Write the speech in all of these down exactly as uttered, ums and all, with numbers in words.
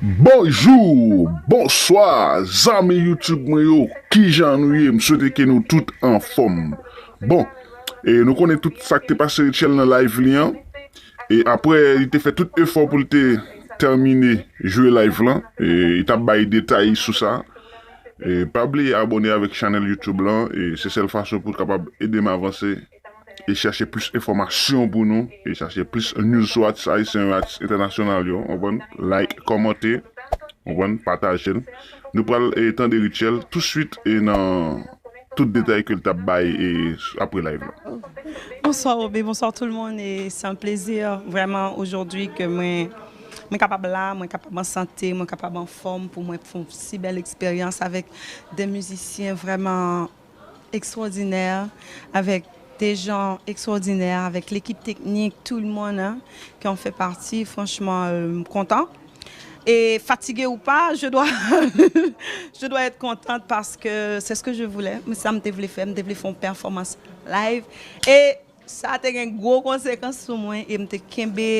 Bonjou, bonswa, zanmi YouTube mwen yo, kijan nou ye? M swete ke nou tout anfòm. Bon, e nou konnen tout sa k te pase Rutshelle nan live li an. E apre, li te fè tout efò pou l te tèmine jwe live lan. E li t ap bay detay sou sa. E pa bliye abòne avèk chanèl YouTube lan. E se sèl fason pou w kapab ede m avanse e chache plis enfòmasyon pou nou, e chache plis news sou atis ayisyen yo, atis entènasyonal yo, w konprann? Like, kòmante, w konprann? Pataje l. Nou pral e, tande Rutshelle touswit e nan tout detay ke l t ap bay e, apre live la. Bonsoir Roby, bonsoir tout le monde. Et c'est un plaisir vraiment aujourd'hui que mwen, mwen kapab la, mwen kapab an sante, mwen kapab an fòm pou mwen fè yon si bèl eksperyans avèk de mizisyen vrèman ekstwòdinè, avèk de jan ekstwòdinè, avèk lekip teknik, tout le monde hein, qui en fait partie. Franchement, euh, m kontan. Et fatigué ou pas, je dois, je dois être contente parce que c'est ce que je voulais. Mwen sa m te vle fè, m te vle fè yon pèfòmans live. E sa te gen gwo konsekans sou mwen e m te kenbe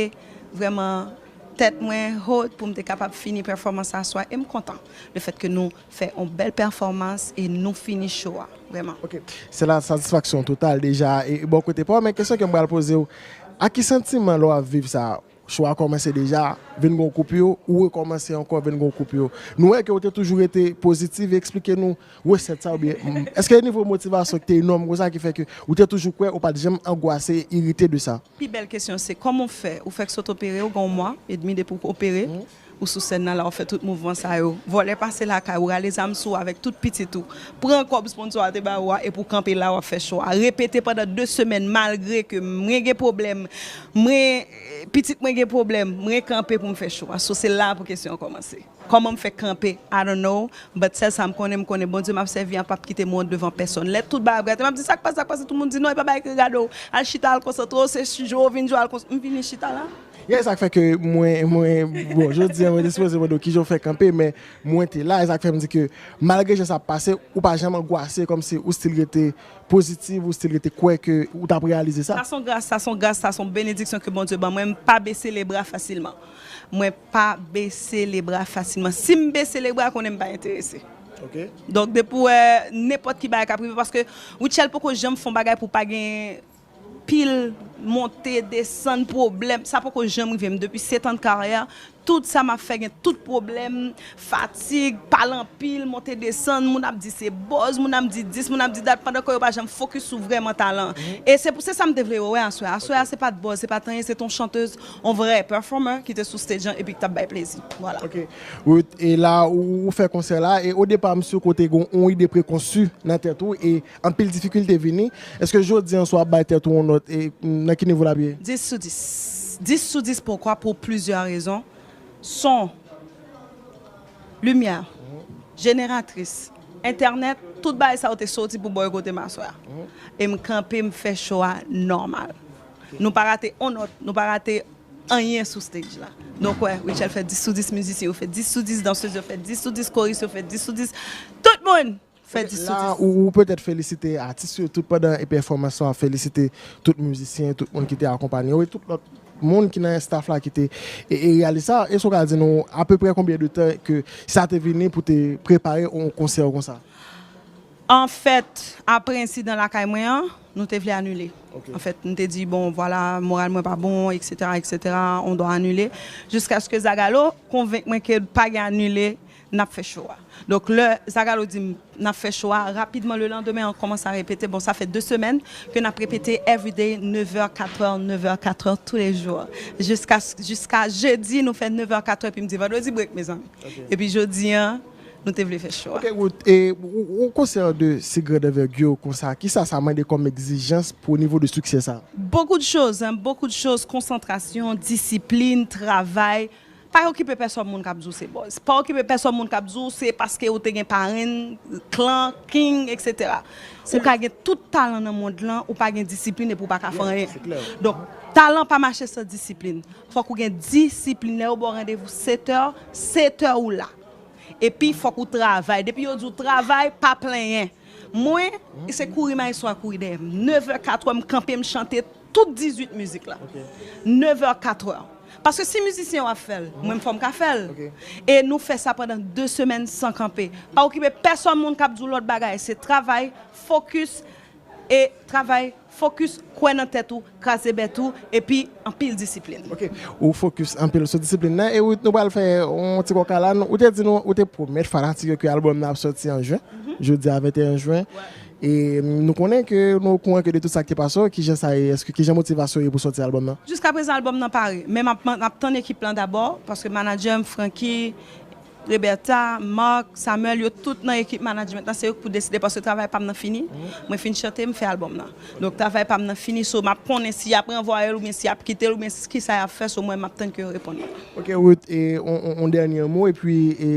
vrèman tèt mwen haut pou m te kapab fini pèfòmans aswè e m kontan le fèt ke nou fè yon bèl pèfòmans e nou fini show a vrèman. Ok, se la satisfaksyon total deja e bò kote pa w, men kesyon ke m pral poze w, a ki santiman lè w ap viv sa? Show a kòmanse deja, vin gon koupi, ou rekòmanse ankò, vin gon koupi. Nou wè ke ou te toujou rete pozitif, eksplike nou resèt sa oubyen èske nivo motivasyon ki te enòm konsa ki fè ke ou te toujou kwè, ou pa t janm angwase, irite de sa? Pi bèl kesyon se kòman w fè, ou fèk sot opere, ou gen yon mwa edmi depi w opere, ou sou sèn nan la w ap fè tout mouvman sa yo, vòlè pase lakay ou, rale zam sou ou avèk tout pitit ou, pran kòb sponsò a te ba ou a epi w kanpe la w ap fè show a, repete pandan de semèn malgre ke mwen gen pwoblèm, mwen, pitit mwen gen pwoblèm, mwen kanpe pou m fè show a, so se la pou kesyon an kòmanse. Kòman m fè kanpe, I don't know, but sèl sa m konnen, m konnen Bondye m ap sèvi an p ap kite m wont devan pèsòn. Lè tout bagay ap gate, m ap di sa k pase, sa k pase, tout moun di non, e pa bagay ki regade w, al chita, al konsantre w, se jwe w vin jwe, al konsantre, m vini chita la. Yeah, e sa k fè ke mwen, mwen, bon, jodi a mwen te sipoze mande w kijan w fè kanpe, men mwen te la, e sa k fè m di ke malgre jan sa ap pase, ou pa janm angwase, kòmsi ou still rete pozitif, ou still rete kwè ke ou t ap reyalize sa. Sa s on gras, sa s on gras, sa s on benediksyon ke Bondye ban mwen, m pa bese lebra fasilman. Mwen pa bese lebra fasilman. Si m bese lebra, konnen m pa enterese. Ok. Donk depi w wè nenpòt ki bagay k ap rive, paske Rutshelle poko janm fè yon bagay pou pa gen pil monte desann pwoblèm, sa poko janm rive m depi sèt an de karyè. Tout sa m ap fè gen tout pwoblèm, fatig, pale anpil, monte desann, moun ap di se buzz, moun ap di dis, moun ap di dat, pandan ke yo pa janm fokis sou vrèman talan. E se pou se sa m te vle yo wè aswè a. Aswè a se pa t buzz, se pa t anyen, se t on chantez, on vrè performer ki te sou stage an epi ki t ap bay plezi. Vwala. Ok. Ruth, e la ou, ou fè konsè la, e o depa m si w te gen yon ide prekonsi nan tèt ou, e anpil difikilte vini. Èske jodi an si w ap bay tèt ou yon nòt, e nan ki nivo l ap ye? Dis sou dis. Dis sou dis poukwa? Pou plizyè rezon. Son, limyè, jeneratris, entènèt, tout bagay sa yo te soti pou bò yo kote m aswè a. E m kanpe, m fè show a nòmal. Nou pa rate on nòt, nou pa rate anyen sou stage la. Donk wè, Rutshelle fè dis sou dis, mizisyen yo fè dis sou dis, dansez yo fè dis sou dis, koris yo fè dis sou dis. Tout moun fè dis sou dis. La ou, ou petèt felisite atis yo tout pandan e pèfòmans lan, felisite tout mizisyen, tout moun ki te akonpanye w e tout lòt moun ki nan staff la ki te e, e reyalize sa. Èske w ka di nou apeprè konbyen de tan ke sa te vini pou te prepare yon konsè konsa? Anfèt, apre ensidan lakay mwen an, nou te vle anile. Anfèt, nou te di, bon, vwala, moral mwen pa bon, etsetera, etsetera, on dwa anile. Jiskaske Zagalo konvenk mwen ke pa gen anile, n ap fè show a. Donk, lè Zagalo di m n ap fè show a, rapidman, lelandemen, an kòmanse a repete. Bon, sa fè de semèn ke n ap repete everyday, nevè, katrè, nevè, katrè, tous les jours. Jiska, jiska jedi, nou fè nevè, katrè, epi m di, vandredi break, mezanmi. Epi jodi an, nou te vle fè show a. Ok, Ruth, e, ou, ou konsyan de si grand anvègi konsa, kisa sa mande kòm egzijans pou nivo de siksè sa? Beaucoup de choses, hein, beaucoup de choses, konsantrasyon, disiplin, travay. Pa okipe pèsòn moun k ap di w se buzz. Pa okipe pèsòn moun k ap di w se paske ou te gen parenn, klan, king, etsetera. Ou ka gen tout talan nan mond lan, ou pa gen disiplin epi ou pa ka fè anyen. Donk, talan pa mache san disiplin. Fòk ou gen disiplin. Lè yo ba w randevou sèt è, sèt è ou la. Epi fòk ou travay. Depi yo di w travay, pa plenyen. Mwen, se kouri mayestwo a kouri dèyè m. Nevè, katrè, m kanpe, m chante tout dizuit mizik la. Nevè, katrè. Paske si mizisyen yo ap fè l, mwen fò m ka fè l. E nou fè sa pandan de semèn san kanpe. Pa okipe pèsonn moun k ap di w lòt bagay. Se travay, fokis, e travay, fokis, kwè nan tèt ou, kraze bèt ou, epi anpil disiplin. Ok, ou fokis anpil sou disiplin nan. E ou, nou pral fè yon ti kòkala. Ou te di nou, ou te pwomèt fanatik yo ke albòm nan ap sòti an jen. Jodi a venteyen jen. E nou konnen ke nou okouran ke de tout sa ki te pase, kijan sa ye, èske kijan motivasyon ye pou sòti albòm nan? Jiskaprezan albòm nan pare, men m ap, m ap tann ekip lan dabò, paske manadjè m, Francky, Reberta, Mark, Samuel, yo tout nan ekip management lan, se yo ki pou deside paske travay pa m nan fini. Mwen fin chante, m fè albòm nan. Donk travay pa m nan fini, so m ap konnen si y ap ranvwaye l oubyen si y ap kite l oubyen kisa y ap fè, so mwen m ap tann ke yo reponn mwen. Ok Ruth, e on dènye mo epi e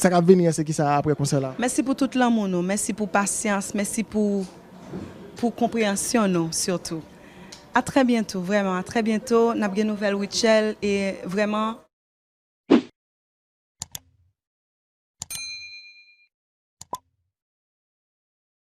sa k ap vini an se kisa apre konsè la? Mèsi pou tout lanmou nou, mèsi pou pasyans, mèsi pou pou konpreyansyon nou sitou. A trè byento, vrèman, a trè byento, n ap gen nouvèl Rutshelle e vrèman.